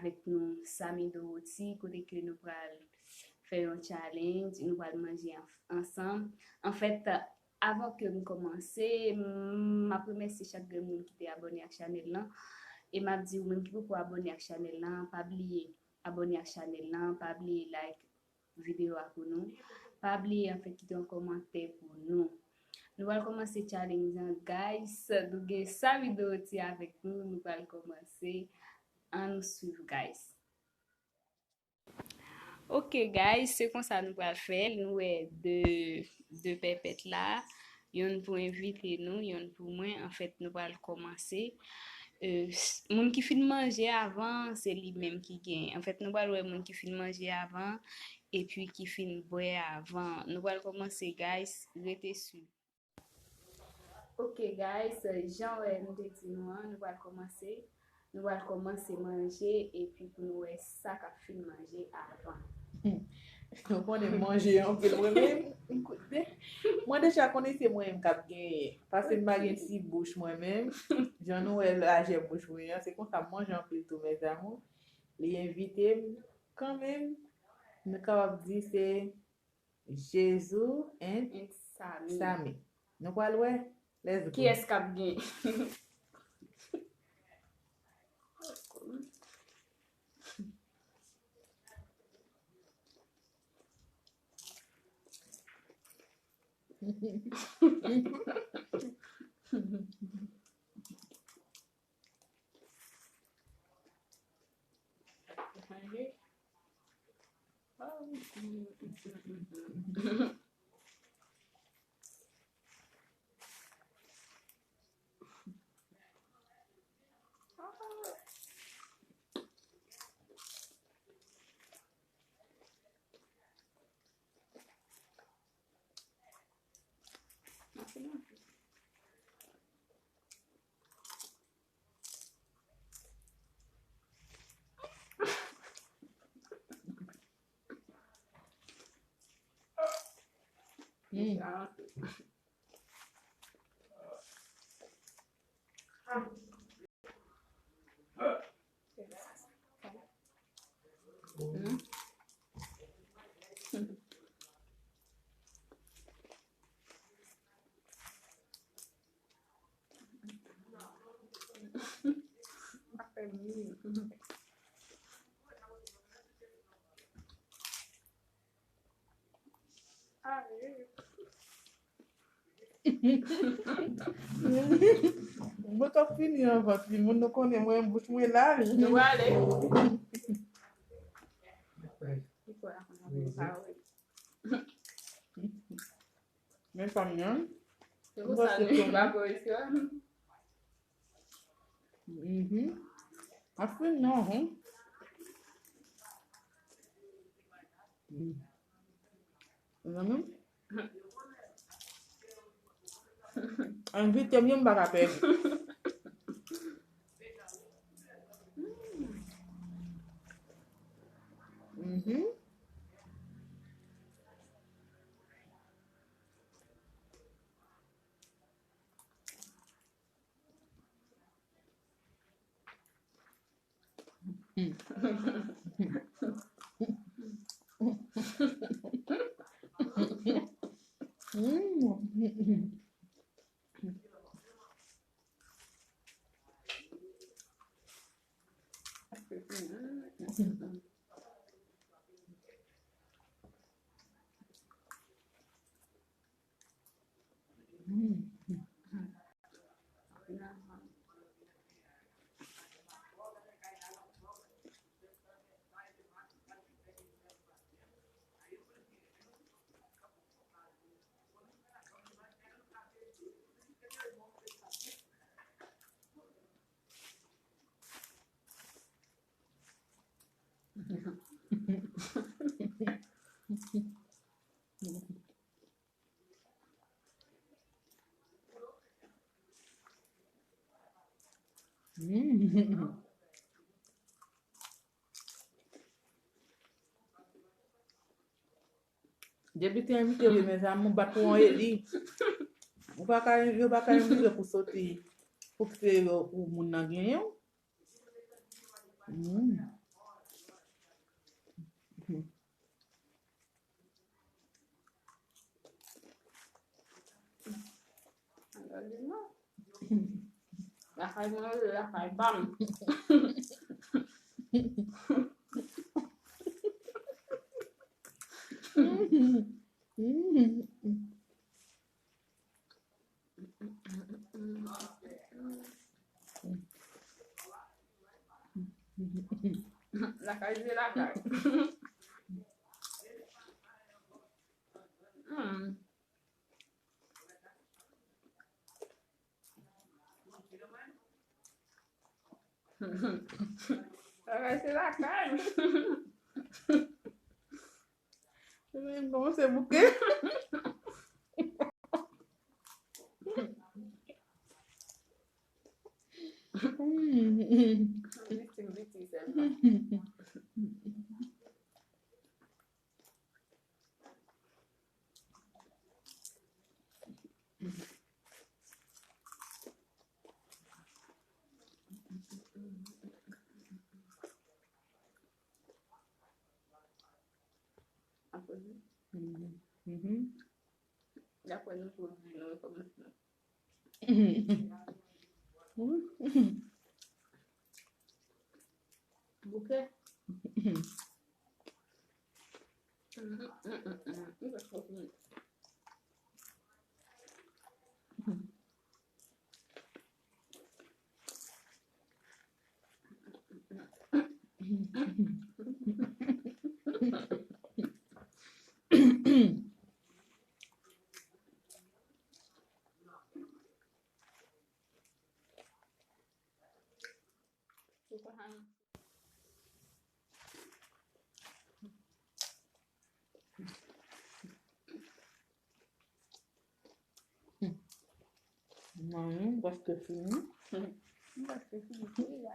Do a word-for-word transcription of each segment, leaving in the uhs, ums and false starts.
avèk nou Samy Dorothy, kote ke nou pral fè yon challenge, nou pral manje an-, ansanm. Anfèt, avan ke m kòmanse, m ap remèsye chak grenn moun ki te abòne ak chanèl lan. E m ap di ou menm ki poko abòne ak chanèl lan, pa bliye abòne ak chanèl lan, pa bliye like videyo a pou nou. Pa bliye, anfèt, kite yon kòmantè pou nou. Nou pral kòmanse challenge lan, guys. Nou gen Samy Dorothy avèk nou. Nou pral kòmanse. Ann nou swiv, guys. Ok, guys, se konsa nou pral fè l. Nou wè de, de pèpèt la. Yonn pou envite nou, yonn pou mwen. Anfèt, nou pral kòmanse. Euh, s-, moun ki fin manje avan, se li menm ki genyen. Anfèt, nou pral wè moun ki fin manje avan, epi ki fin bwè avan. Nou pral kòmanse, guys. Rete swiv. Ok, guys, jan wè nou te di nou an, nou pral kòmanse. Nou pral kòmanse manje, epi pou nou wè sa k ap fin manje avan. Hmm. Nou konnen manje anpil, mwen menm. Mwen deja konnen se mwen menm k ap genyen. Paske m pa gen ti bouch mwen menm. Jan nou wè lajè bouch mwen an, se konsa m manje anpil tou, mes amours. Li envite m kanmenm. Nou kapab di se Jezou and Samy. Nou pral wè. Let's go. Kiyès k ap gen? Mwen t ap fini anvan timoun, nou konnen mwen, bouch mwen la, wi. Nou prale. Men pa m nan. Se pou sa nou pa koresyon. Mhm. Afin non, hein. Mm. Zanmi m. Envite m, yo, m pa ka pèdi. Mhm. Mm. Depi te envite, wi, mezanmi, ou bat pou yon eli. Ou pa ka, yo pa ka envite pou soti, pou kite yo, pou moun nan genyen w. Mm. Lakay mwen, yo lakay pa m. Lakay se lakay. Hmm. Bagay se lakay. Mwen kòmanse bouke. Viktim, viktim sèlman. Apre, mhm. Apre nou tou, nou rekòmanse. Bouke. Mwen, m prèske fini. M prèske fini, wi, la.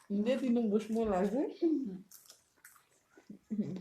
M te di nou bouch mwen laj, wi. Wi.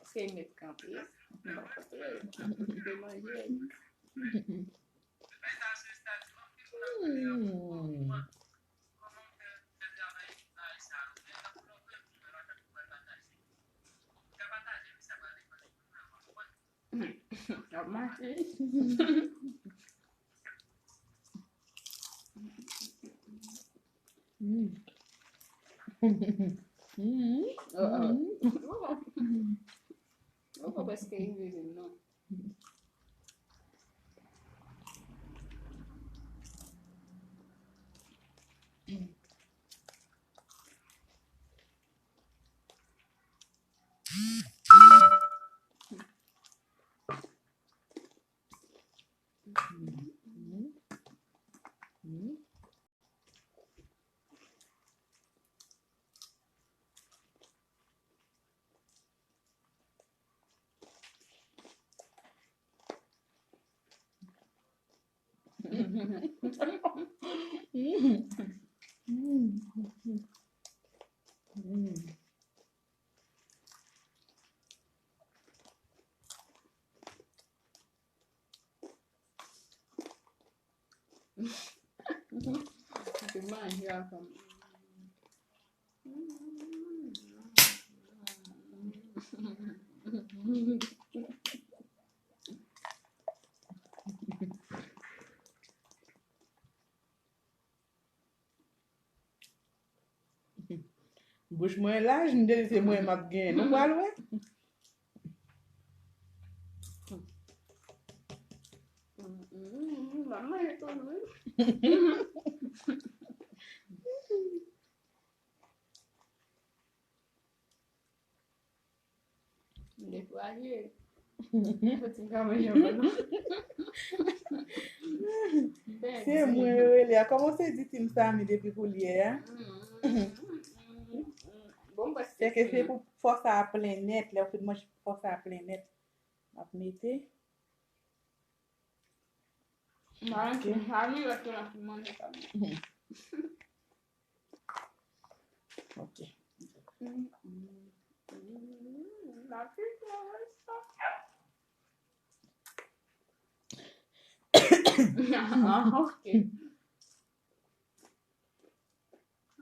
Èske l mèt kanpe? Li pa kanpe, li manje. Hmm. Ap mache. Mm. Mm. Oh, oh. Mm. Ou pa prèske rive menm, non. Se manje a kòm. Bouch mwen laj, m te di se mwen m ap genyen. Nou pral wè. Dekouraje. Fò ti m ka manje ankò non. Se mwen yo rele a. Kòman w se di Team Samy depi koulye a? Bon, paske Se ke se pou fò sa a plen nèt. Lè w fin manje pou fò sa a plen nèt. M ap mete. Mwen, Team Samy, lòt yo nan fin manje sa. Ok. Ok.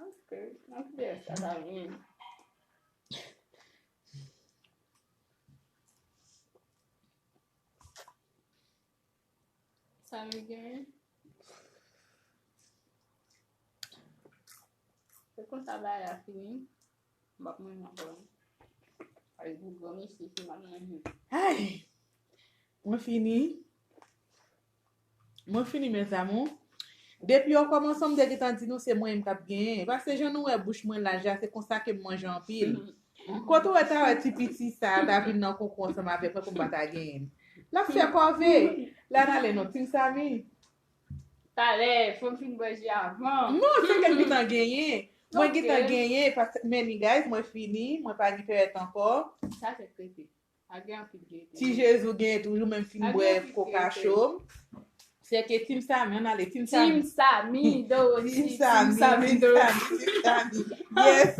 Ok. Ok, sa ta vin. Sa nou genyen? Se konsa bagay la fini. M ap manje ankò. Ay, gwo gwo mesye, si m ap manje. Ay! Mwen fini. Mwen fini, mes amours. Depi yo kòmanse, m te gentan di nou se mwen menm k ap genyen. Paske jan nou wè bouch mwen laj la, se konsa ke m manje anpil. Kote w wè ta wè ti piti sa a ta vin nan konkou ansanm avèk mwen pou m pa ta genyen l. L ap fè kòve. L ann ale non, Team Samy. Talè, fò m fin bwè ji avan. Non, se ke l gentan genyen. Mwen gentan genyen, paske, men guys, mwen fini, mwen pa gen pèrèt ankò. Sa se trete. Pa gen anpil trete. Ti Jezi w genyen toujou, menm fin bwè koka cho. Se ke Team Samy, ann ale, Team Samy. Team Samy, Dorothy, Team Samy, Team Samy. Yes.